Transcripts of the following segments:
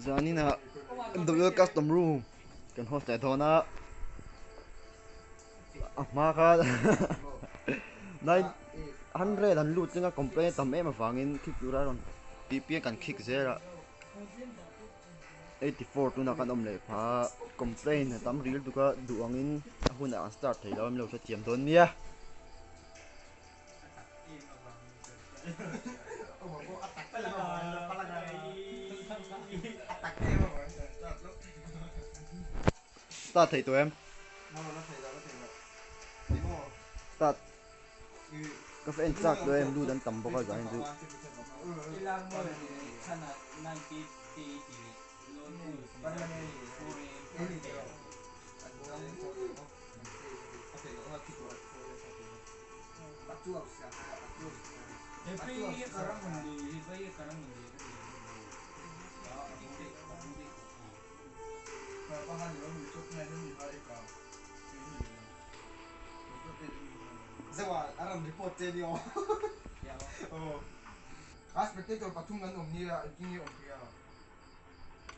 Zanin ah MW custom room kan host leh dawn a a hma khan 900 an lut tling a complaint a tam em avangin khik tura rawn tih piang kan khik zel a 84 tunah kan awm leh pha complaint a tam ril tuk a duh angin a hunah an start thei lo a min lo hrethiam dawn nia. Start thei tawh em? Start. Ka fan chak tawh em lut an tam bawk a zan chu.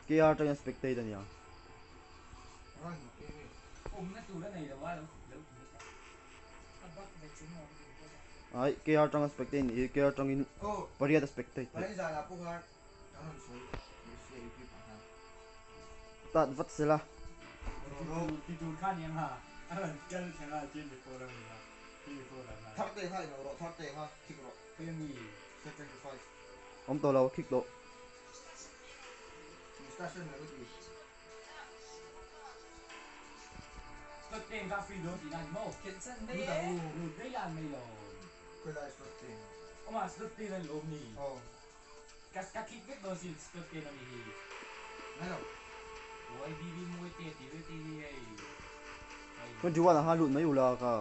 KR atangin spectate a nia. Ai KR atanga spectate a nih hi KR atangin pariat a spectate theih. Tat vat sela. Awm tawh lo khik tawh. 21 ah khan lut mai ula ka.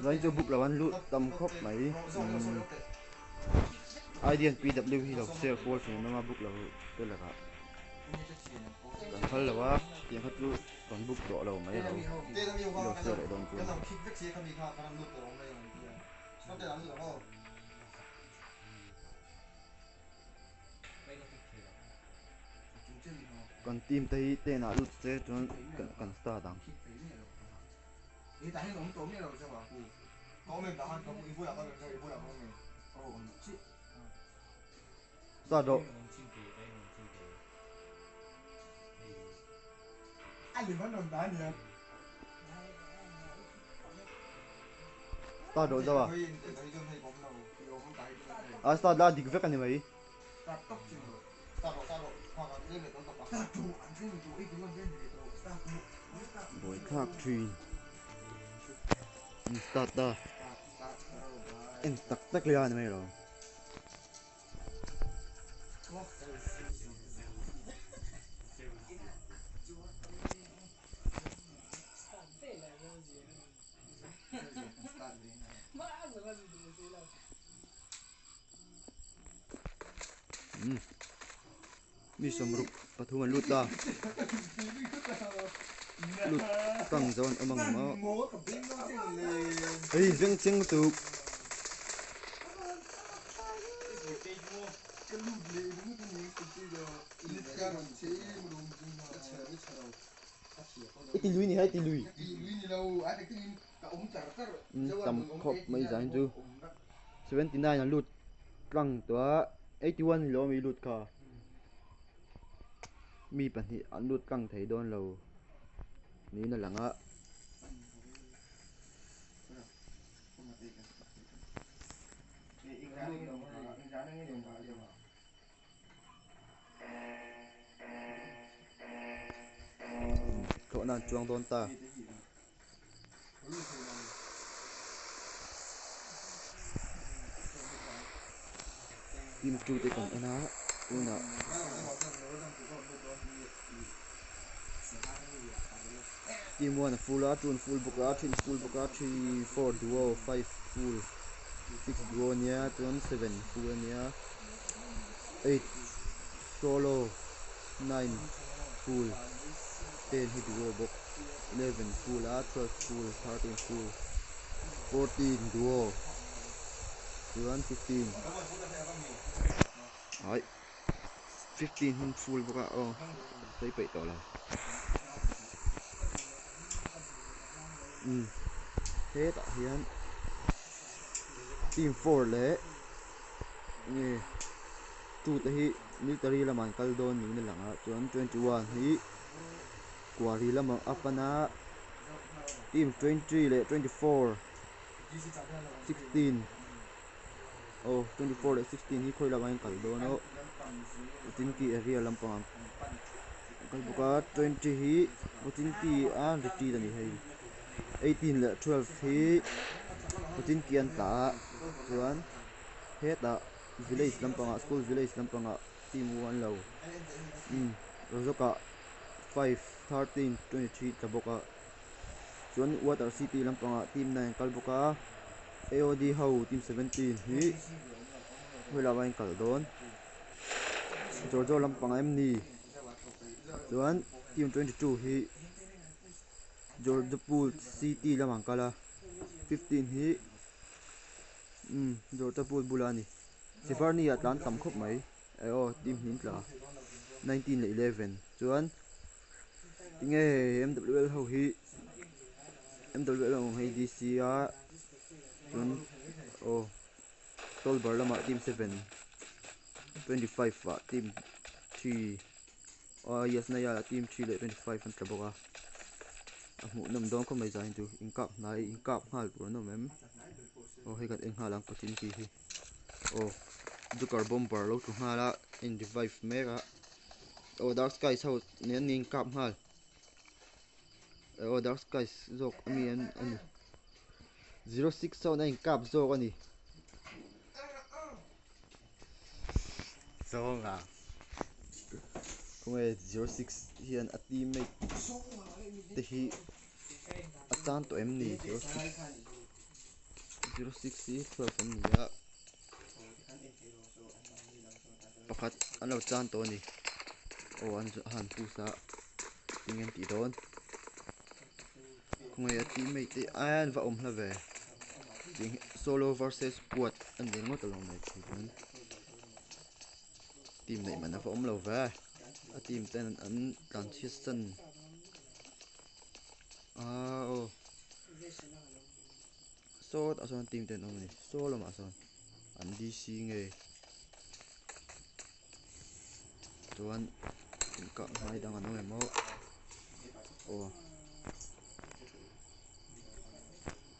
Zain chu book lo an lut tam khawp mai. ID and PW hi lo share kual thin an awm a book lo te lakah kan phal lo a tiang kha chu kan book tawh lo mai lo lo share leh dawn chuan. Kan team te hi ten ah lut se chuan kan start ang. Start rawh. Start rawh zauh a. A start la dik vek a ni mai. Buaithlak thin. An start ta. En tak tak leh a ni mai lo. Mi sawmruk pathum an lut ta lut kang zo an awm ang maw hei veng cheng lutuk. I ti lui ni hai ti lui. Tam khawp mai zan chu 79 an lut tlang tawh a 81 ni lo ami lut kha mi pahnih an lut tlang thei dawn lo niin a lang a. Thlawhna an chuang dawn ta. Team 2 te kan en a tunah team 1 a full a 2 an full bawk a 3 an full bawk a 3 4 duo 5 full 6 duo ania chuan 7 full ania 8 solo 9 full. Ten hi duo bawk 11 full a 12 full 13 full 14 duo chuan 15 ai 15 hun full bawk a aw sawi peih tawh lo umm hetah hian team 4 leh nge 2 te hi military lamah an kal dawn niin a lang a chuan 21 hi quarry lamah a pan a team 23 leh 24 16 aw 24 leh 16 hi khawi lamah hian kal dawn aw Pochinki area lampangah an kal bawk a 20 hi Pochinki a retreat a ni hei 18 leh 12 hi Pochinki an tla a chuan hetah village lampangah school village lampangah team u an lo umm Rozawkah 5 13 23 tla bawk a chuan water city lampangah team 9 an kal bawk a AOD ho team 17 hi hawi lamah an kal dawn Jorjo lampangah em ni chuan team 22 hi Jorjo pool city lamah an kal a 15 hi umm Jorjo pool bulah a ni Sivarni ah tlan tam khawp mai eh aw team hnih an tla 19 leh 11 chuan tinge MWL ho hi MWL ho ang hi DC a chuan aw Tolbar lamah team 7 25 ah team 3 aw Yasnaya ah team 3 leh 25 an tla bawk a a hmuhnawm dawn khawp mai zan hi chu inkap hnai inkap nghal tur an awm em aw hei kan en nghal ang Pochinki hi. Aw Joker bomber lo tlu nghal a a in revive mek a aw dark skies ho nen an inkap nghal aw dark skies zawk ami an ani 06 ho an inkap zawk ani. Zawnga. Khawnge 06 hian a teammate te hi a chan tawh em ni 06. 06 hi 12 an ni a pakhat an lo chan tawh a ni aw an han push a eng an tih dawn khawnge a teammate te an va awm hla ve solo versus squad a ni ringawt alawm le thei chuan team neih man a va awm lo ve a team ten an tlanchhiat san ah aw. Saw tah sawn team te an awm a ni saw lamah sawn an DC nge chuan inkah hmai dang an awm em aw aw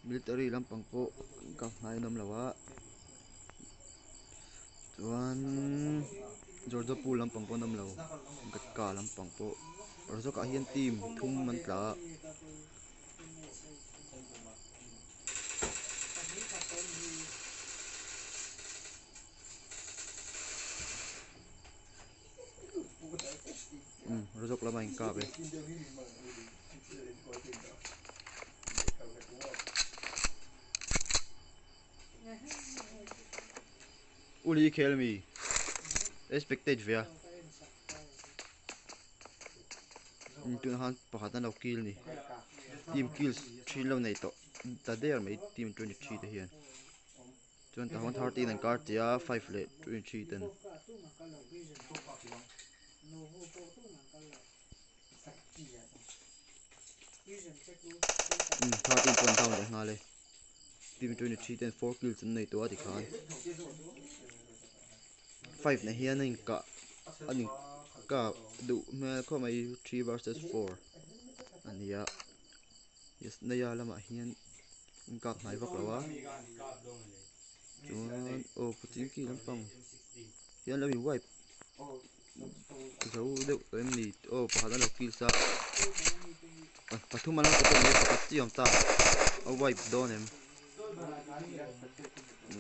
military lampang pawh inkah hmai an awm lo a chuan Georgia pool lampang pawh an awm lo gatka lampang pawh Razawkah hian team thum an tla a. Umm Razawk lama inkap e. Uli i khel ami? Expected ve a. Tunah khan pakhat an lo kill a ni team kills thin lo nei tawh ta der mai team 23 te hian chuan tah hian 13 an kar tia 5 leh 23 ten. Umm 13 pawh an down leh nghal e team 23 ten 4 kills an nei tawh a tikhan. 5 na hian a inkah a inkap duh hmel khawp mai 3 versus 4 a ni a Yasnaya lamah hian inkap hnai vak lo a chuan aw Pochinki lampang hian lo in wipe zo deuh tawh em ni aw pakhat an lo kill sa pathum an lo tawh mai pakhat chiah a awm ta a wipe dawn em.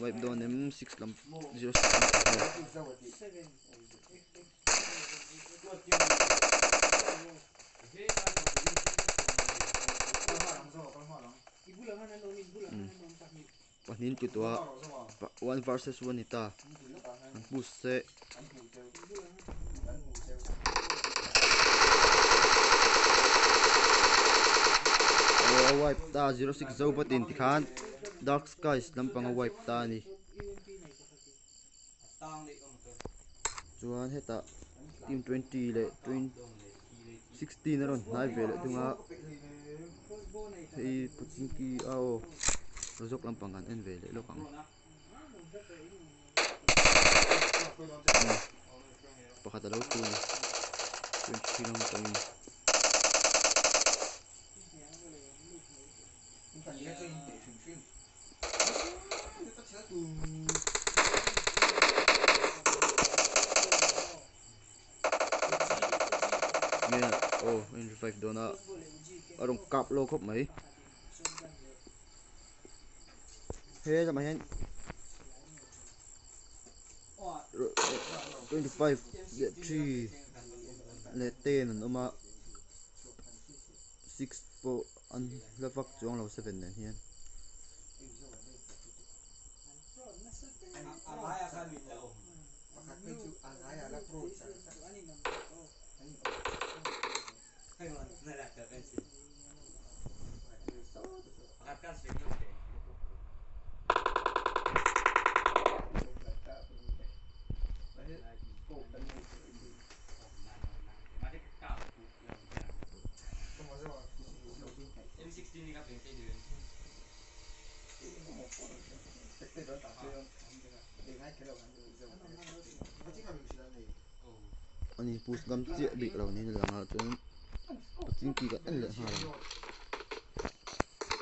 Wipe dawn em 6 lam 06 lam pahnih. Pahnih an tlu tawh a 1 versus 1 ni ta an push se. wipe ta 06 Zobatin tikhan Dark Skies lampang a wipe ta a ni. Chuan hetah team 20 leh 16 a rawn hnai ve leh thung a hei Pochinki a aw Razawk lampang kan en ve leh lawk ang. Pakhat a lo tlu a ni 23 lampangin. Nge aw a in revive dawn a a rawn kap lo khawp mai he lamah hian 25 leh 3 leh 10 an awm a. 6 pawh an hla vak chuang lo 7 nen hian. Ani push ngam chiah bik lo niin a lang a chuan pachinki kan en leh nghal ang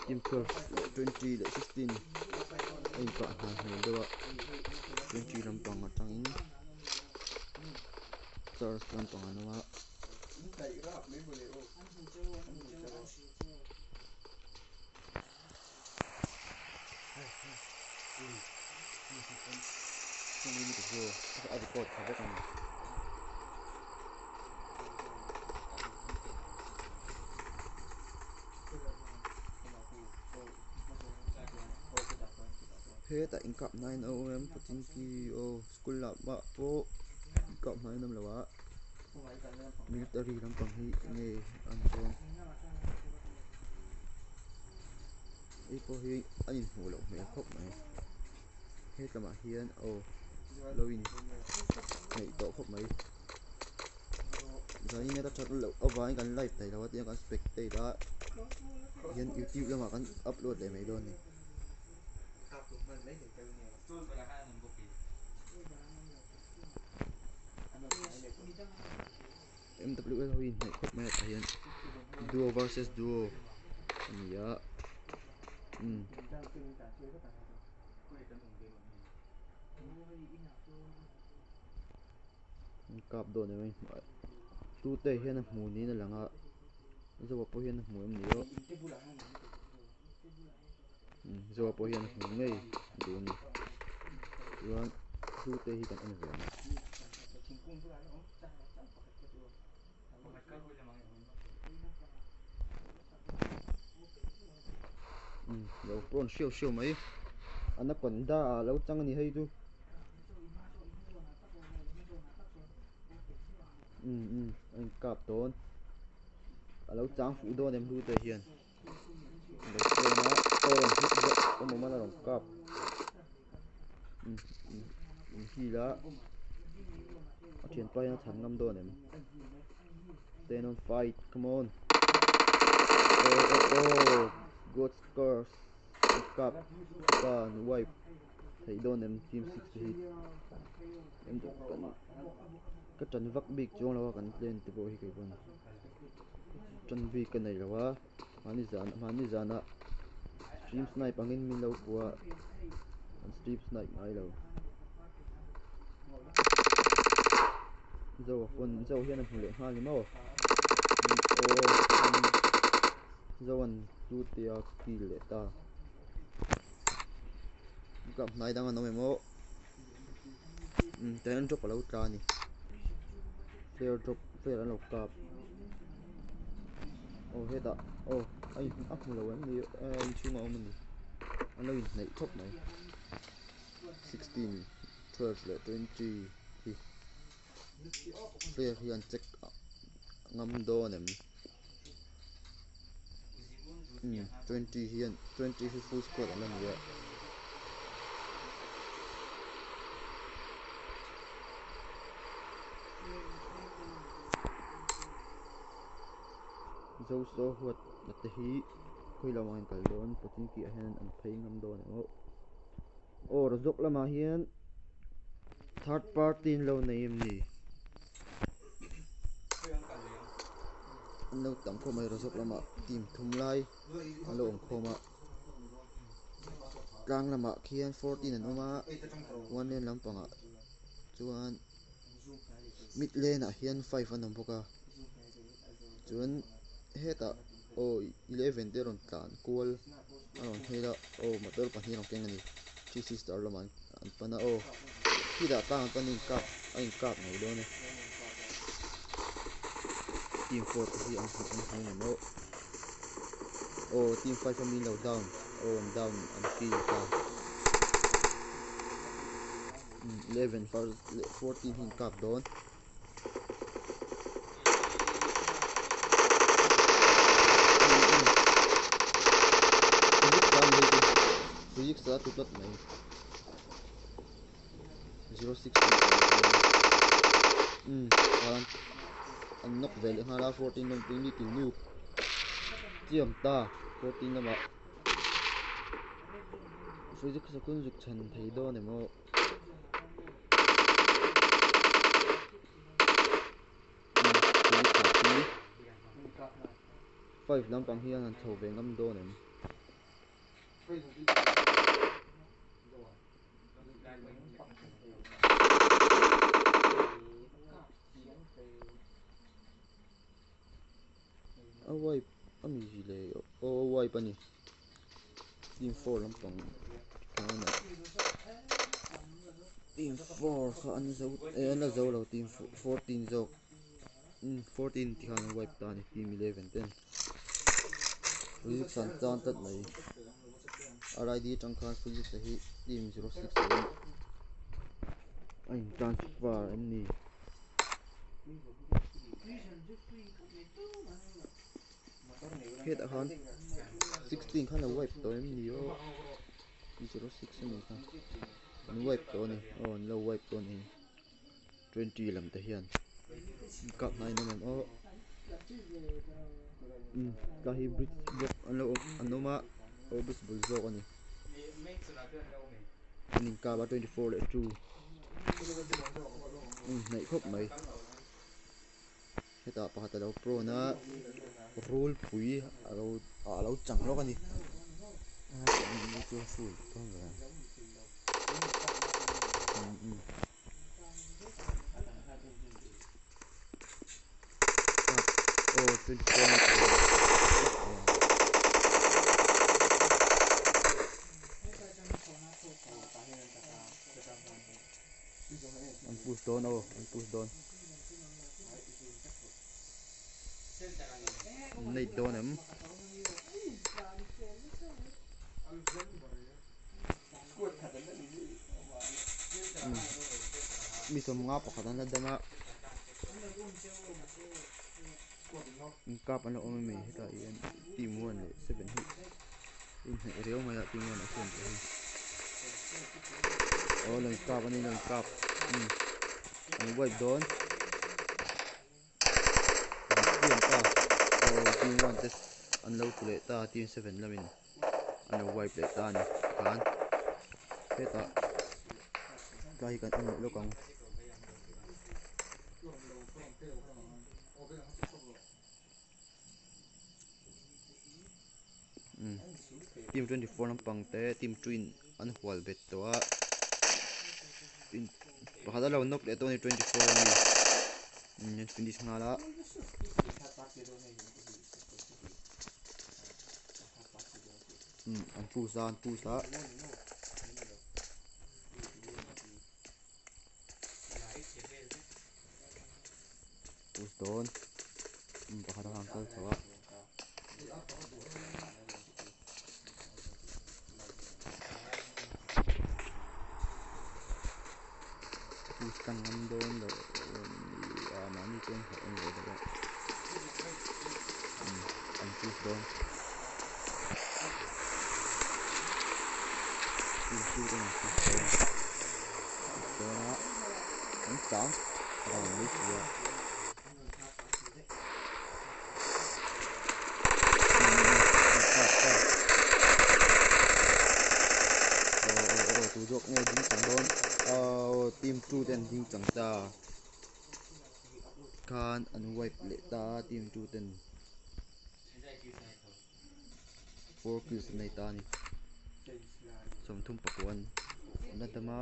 team 12 leh 20 leh 16 a inkah hnai hmel deuh a 20 lampang atangin charge lampang an awm a. A record tha vek a ni. Hetah inkap hnaiin a awm em Pachinki aw school ah mah pawh inkap hnaiin a awm lo a. Military lampang hi nge an chuan hei pawh hi a inhmuh loh hmel khawp mai hetlamah hian aw lo in hnaih tawh khawp mai zanin a that loh avangin kan live thei lo a tiang kan spectate a hian youtube lamah kan upload leh mai dawn a ni. MWL ho hi inhnaih khawp mai a tah hian duo versus duo a ni a umm an kap dawn em a tute hian a hmu niin a lang a zoa pawh hian a hmu em ni aw umm zoa pawh hian a hmu ngei duh a ni chuan hlute hi kan en ve ang. Umm lo prawn hriau hriau mai anaconda ah lo chang a ni hei chu umm umm a inkap dawn a lo chang fuh dawn em hlute hian. Lo phone a aw rawn hlut zawk awm awm a rawn kap in hil a a thianpa hian a chhan ngam dawn em stand on fight come on aw aw aw god's curse an kap pa an wipe theih dawn em team 6 te hi ka tan vak bik chuang lo a kan plan te pawh hi keipawn. Tan bik ka nei lo a mahni zan mahni zanah stream snipe angin min lo pua an stream snipe ngai lo Zoa pawn Zoa hian a hmu leh nghal ni maw aw Zoa'n Hlutea kill leh ta club hnai dang an awm em aw umm tihian drop a lo tla a ni player drop player an lo kap aw hetah aw a in a hmu lo em ni a inchhungah a awm a ni an lo inhnaih khawp mai 16 12 leh 20 hi player hi an check ngam dawn em. Umm twenty hian twenty hi full squad an la ni a. Zoso huat na te hi khawi lamah an kal dawn pawchingki ah hian an phei ngam dawn em aw. Aw Razawk lamah hian third party an lo nei em ni? An lo tam khawp mai Razawk lamah team thum lai an lo awm khawm a. Tlang lamah khian fourteen an awm a one lane lampangah chuan mid lane ah hian five an awm bawk a chuan hetah aw eleven te rawn tlan kual a rawn hel a aw motor pahnih a rawn keng a ni three sister lamah an pan a aw khitah tlang an pan a inkap a inkap ngei dawn e team four te hi an hmu an hmu ngem aw aw team five a mi an lo down aw an down an kill ta eleven first leh fourteen hi inkap dawn. Physics a ni physics a tu tlat mai zero six um an knock ve leh nghal a fourteen lam pui little noob chiam ta fourteen lamah physics a kun zuk chhan thei dawn em aw. Five lampang hian an chho ve ngam dawn em? A wipe a mi le aw a wipe a ni. Team four lampang khan a team four kha an zo eh an la zo lo team fourteen zawk umm fourteen ti khan an wipe ta a ni team eleven ten physics an tan tlat mai R_I_D atang khan physics a hi team zero six ah hian a in transfer em ni. Hetah khan sixteen khan a wipe tawh em ni aw zero six a ni kha an wipe tawh a ni aw an lo wipe tawh a ni twenty lam te hian kap hnai in awm em aw umm tlai hi bridge bawk an lo awm an awm a aw bridge bul zawk a ni an inkap a twenty four leh two a inhnaih khawp mai. Hetah pakhat a lo prawn a rulpui a lo ah a lo chang lawk a ni aw 24 An push dawn aw an push dawn. An nei dawn em? Mi sawmnga pakhat an la dam a. Inkap an la awm ami hetah hian team one leh seven hi inhnaih riau mai a team one ah hian pawh hi aw lo inkap a ni lo inkap umm an wipe dawn an chiam ta aw team one te an lo tlu leh ta team seven lamin an lo wipe leh ta a ni tikhan hetah tlai hi kan en leh lawk ang. Team 24 lampang te team 2 in an hual bet tawh a in pakhat a lo nawk leh tawh a ni 24 a ni an finish nghal a. An push a an push a. Push dawn pakhat a han kal chho a. Push tlang ngam dawn lo a mahni chuan hlauh a ni ve deuh a an push dawn. ten an push dawn push dawn a an chang ran mai si a. Aw aw aw tu zawk nge ding chang dawn aw team 2 ten ding chang ta khan an wipe leh ta team 2 ten 4 kills an nei ta a ni 34 an la dam a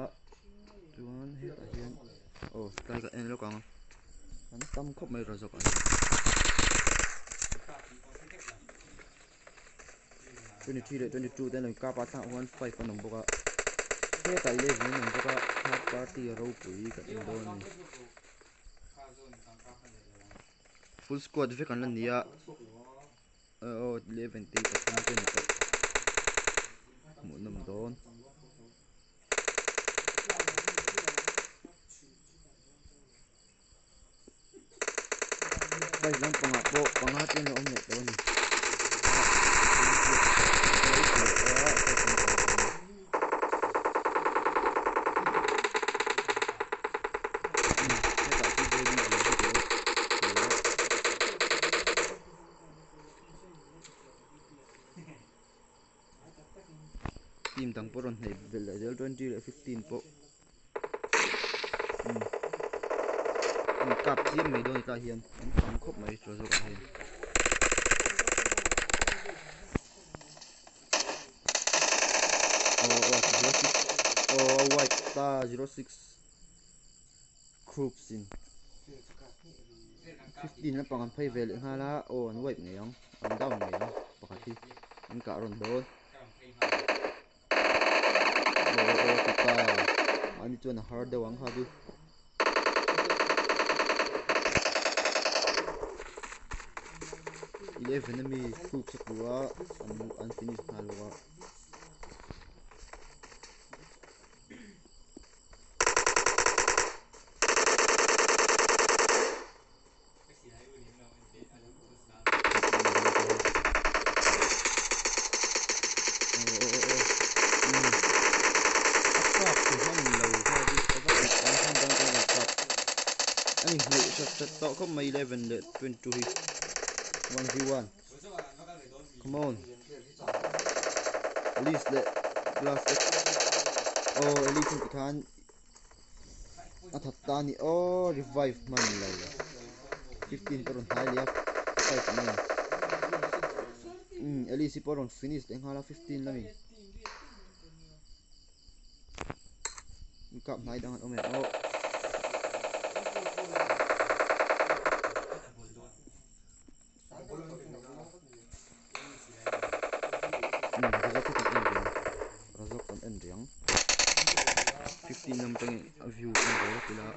chuan hetah hian aw tlai ka en lawk ang an tam khawp mai rawh zawk ah hian 23 leh 22 te an lo inkap a thlangah khuan 5 an awm bawk a hetah 11 an awm bawk a third party ropui kan en dawn a ni. Full squad vek an la ni a aw 11 te pathum te ni tawh hmuhnawm dawn. Bike lampangah pawh panga te an lo awm leh tawh a ni. Team dang pawh rawn hnaih belh leh zel 20 leh 15 pawh an kap chiam mai dawn hetlai hian an tam khawp mai chaw zawkah hian. Aw aw 06 aw a white ta 06 groups in 15 lampang an phei ve leh nghal a aw an wipe ngei ang an down ngei ang pakhat hi an kah rawn dawn aw aw aw ti ta mahni chuan a har deuh ang kha chu. 11 ami groups a tlu a an finish nghal bawk a. Ani hnaih hrat hrat tawh khawp mai 11 leh 22 hi 1v1 come on Alice leh class X aw Alice an ti khan a that ta a ni aw revive hman lo 15 pawh rawn hnai leh a 5 nine umm Alice hi pawh rawn finish leh nghal a 15 lamin kap hnai dang an awm em aw. Razok hi kan en reng Razok kan en reng 15 lam atangin a view en ve vek ila a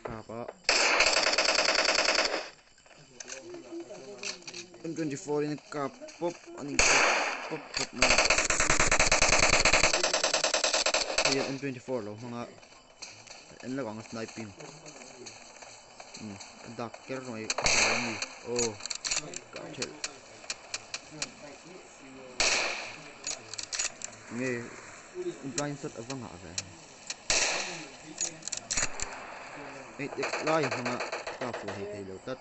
kap a M24 in a kap pawp an inkap pawp pawp mai a hei hian M24 a lo hmang a en lawk ang a sniping umm a dak ker mai a hlau a ni aw kah thelh nge blind shot a va nghah ve. 8x lai a hmang a ka fuh thei thei lo tlat.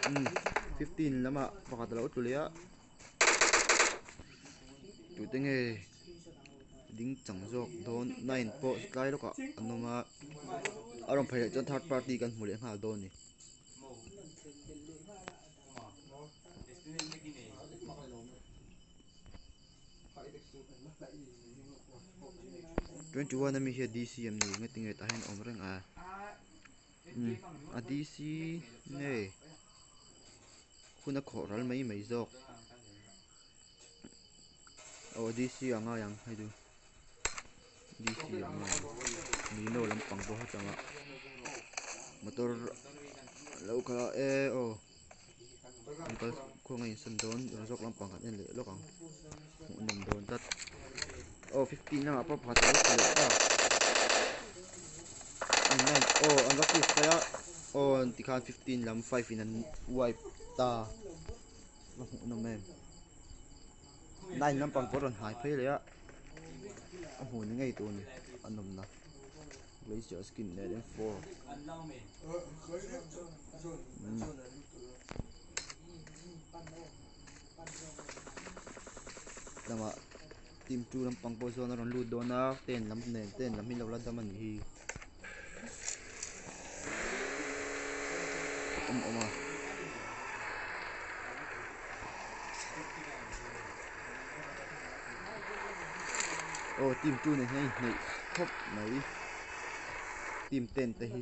Umm 15 lamah pakhat a lo tlu leh a tute nge ding chang zawk dawn 9 pawh tlai lawkah an awm a a rawn phei leh chuan third party kan hmu leh nghal dawn a ni. 21 ami hi a DC em ni nge tinge tah hian a awm reng a umm a DC nge hun a khawh ral mai mai zawk aw DC a ngai ang hei chu DC a ngai ang mino lampang pawh hetianga motor lo kal a e aw an kal khawngaih in sawn dawn zawk lampang kan en leh lawk ang hmuhnawm dawn tlat. Aw 15 lamah pawh pakhat a lo tla leh ta. Nine aw an va push phei a aw tikhan 15 lam 5 in an wipe ta. Va hmuhnawm em. Nine lampang pawh a rawn hnai phei leh a a hmuh ni ngei tur a ni a nawmna glacier skin leh M4 lamah team 2 lampang pawh chuan a rawn lut dawn a ten lam nen ten lam hi lo la dam a nih hi awm awm a. Aw team 2 nen hian a inhneih khawp mai team 10 te hi.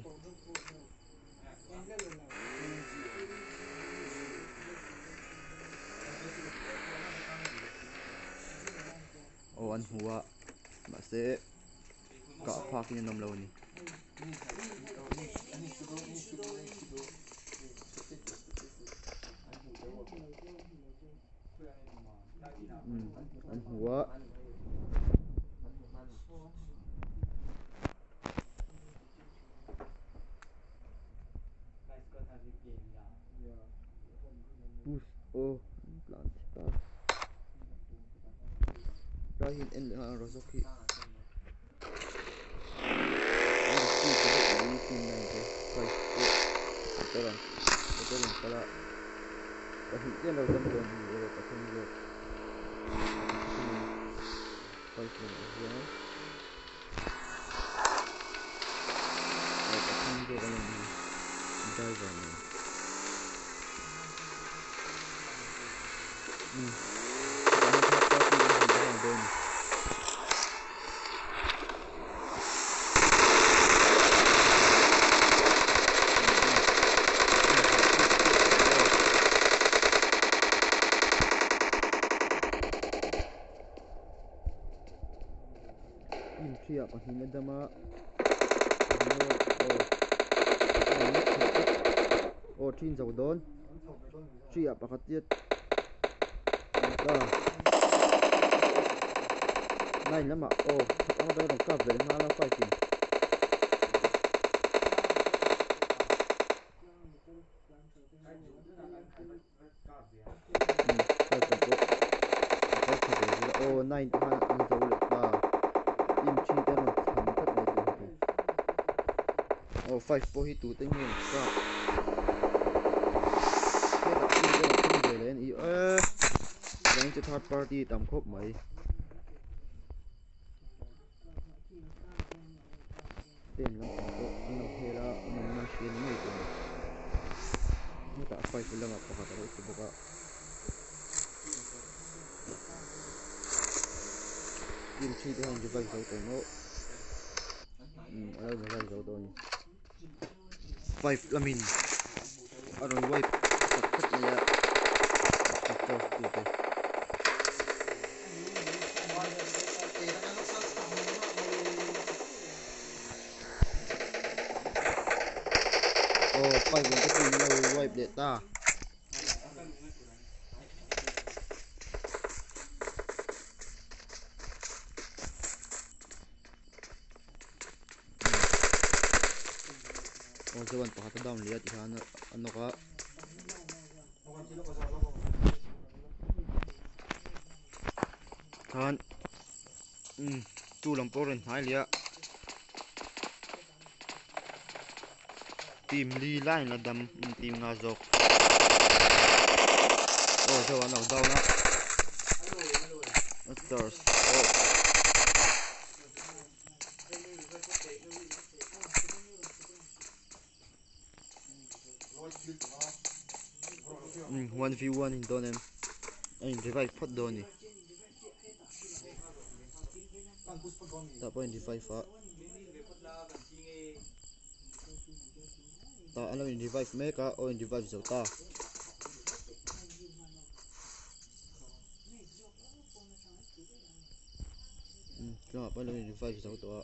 Aw an hmu a mahse kah phak in an awm lo a ni. An hmu a. Push aw an tlan chhe ta tlai hian en leh nghal ang rawh zawk hi an rescue ta daih mai team nine te five pawh motor an motor an kal a pahnih te an lo dam dawn a ni erawh pathum zawk five lamah hian. Pathum zawk an awm hi driver nen umm hetah hian third party kan hmu nghal dawn a ni. Team 3 ah pahnih a dam a aw thin zo dawn 3 ah pakhat chiah awm ta nine lamah aw ang atanga rawn kap ve leh nghal a five in. Five lam pawh a kal tha ve zel a aw nine te khan an zo leh ta team 3 te an rawn chhan tlat mai tih hi aw five pawh hi tute nge an kap hetah team te an rawn thleng ve leh a ni eee zanin chu third party tam khawp mai. Ten lampang pawh an lo hel a an awmna hria ni ngei tur a ni hetah five lamah pakhat a lo tlu bawk a team 3 te hian revive zo tawh maw umm a lo revive zo tawh a ni five lamin a rawn wipe chak khawp mai a charge tu te. Aw five in te pawhin an lo wipe leh ta. Aw chuan pakhat a down leh a ti khan a nawk a. Khan umm two lam pawh a rawn hnai leh a team li lai an la dam team nga zawk aw zo an lo down a stars aw One v one in dawn em a in revive phawt dawn a ni tah pawh a in revive a tah an lo in revive mek a aw in revive zo ta. Tlangah pawh an lo in revive zo tawh a.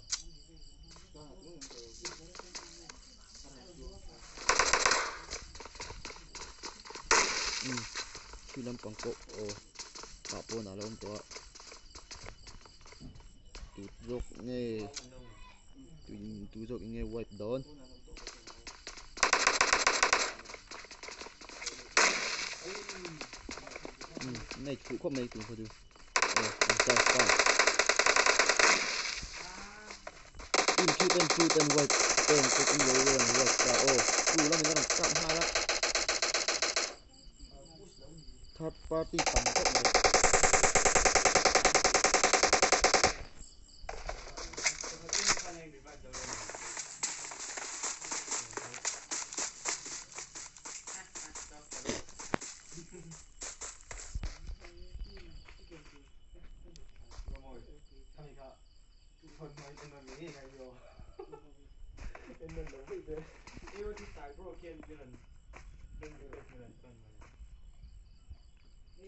Umm khi lampang pawh aw tah pawn ah a lo awm tawh a. Tu zawk nge tu zawk in nge wipe dawn. Um night fuh khawp mai tun kha chu aw an serve ta team two ten two ten wipe ten pawh an lo rawn wipe ta aw two lamin a rawn kap nghal a third party tam khawp mai.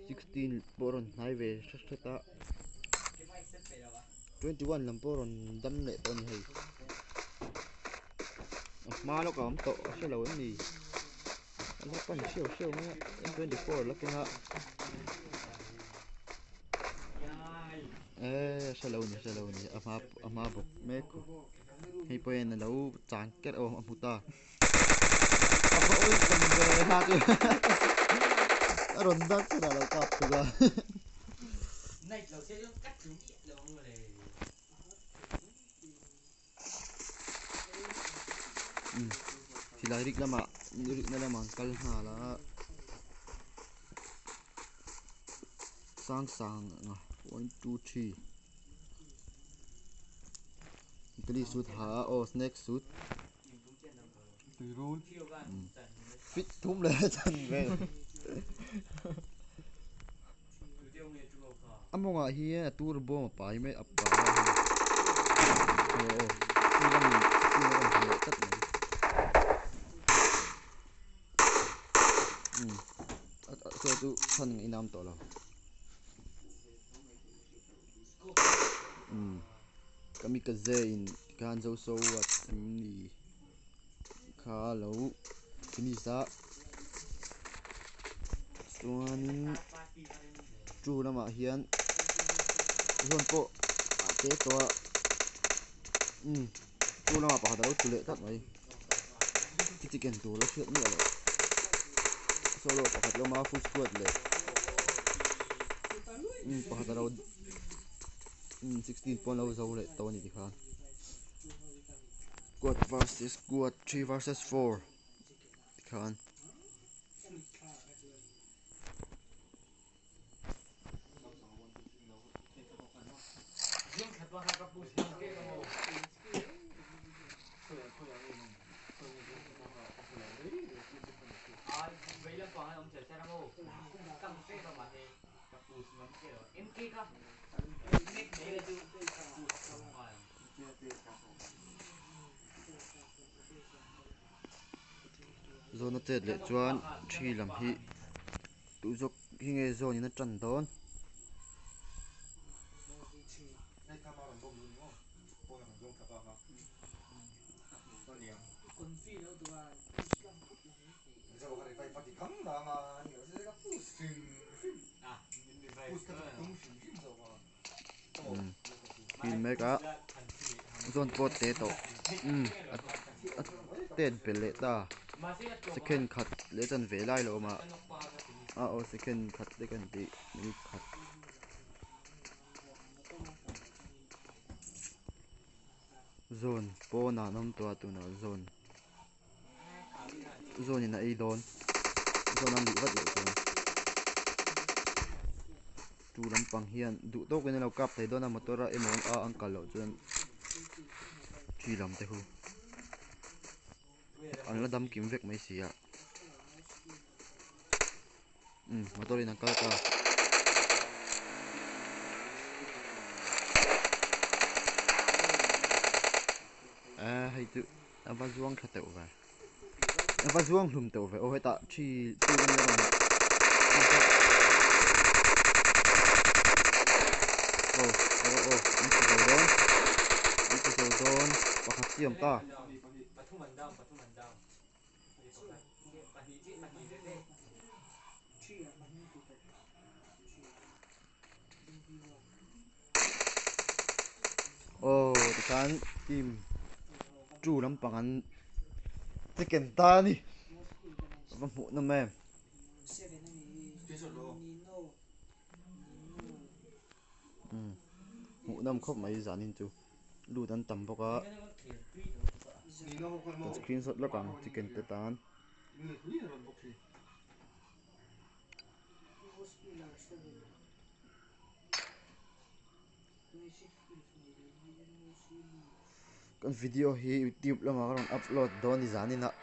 Sixteen pawh a rawn hnai ve hret hret a twenty one lam pawh a rawn dam leh tawh a ni hei a hma lawk a awm tawh a hrelo em ni a la pan hriau hriau mai a m 24 la keng a eee a hrelo a ni hrelo a ni a hma a hma bawk mek hei pawh hian a lo chang ker a hmu ta a va awih tam ve ha chu a rawn dak chhan ah a lo kap thung a. Silai rik lamah rikna lamah an kal nghal a sang sang one two three ghillie suit ha a aw snake suit fit thum leh chan vel a mawngah hian a tur bawm a pai mai a pai a hei aw aw chu lamin chu a rawn hmu leh tlat mai umm a saw chu chhan a inam tawh lo umm kamikaze in tikhan zo so what em ni kha lo finish a chuanin two lamah hian zawn pawh a te tawh a umm two lamah pakhat alo tlu leh tlat mai chicken tur a hriat miah loh solo pakhat lawm a full squad leh umm pakhat alo umm sixteen pawh an lo zo leh tawh a ni tikhan. Squad versus squad 3 versus 4 tikhan Zawna chet leh chuan thi lam hi duh zawk hi nge zawn in a tan dawn. Feel mek a zawn pawh te tawh umm a tet belh leh ta second khat leh chan ve lai lo awm a a aw second khat te kan tih minute khat zawn pawnah an awm tawh a tunah zawn zawn in a ei dawn zawn a luh vat loh chuan tu lampang hian duh tawkin a lo kap thei dawn a motor a emaw a an kal loh chuan thi lam te hu an la dam kim vek mai si a umm motor in an kal ta. Ehh hei chu a va zuang tha teuh ve a va zuang hlum teuh ve aw hetah thi chu a nia rawn aw aw aw an ti zo dawn an ti zo dawn pakhat chi a awm ta. Tikhan team two lampang an chicken ta a ni a va hmuh nawm em. Umm hmuh nawm khawp mai zanin chu lut an tam bawk a kan screenshot lawk ang chicken te tan. Kan video hi youtube lamah ka rawn upload dawn ni zanin ah.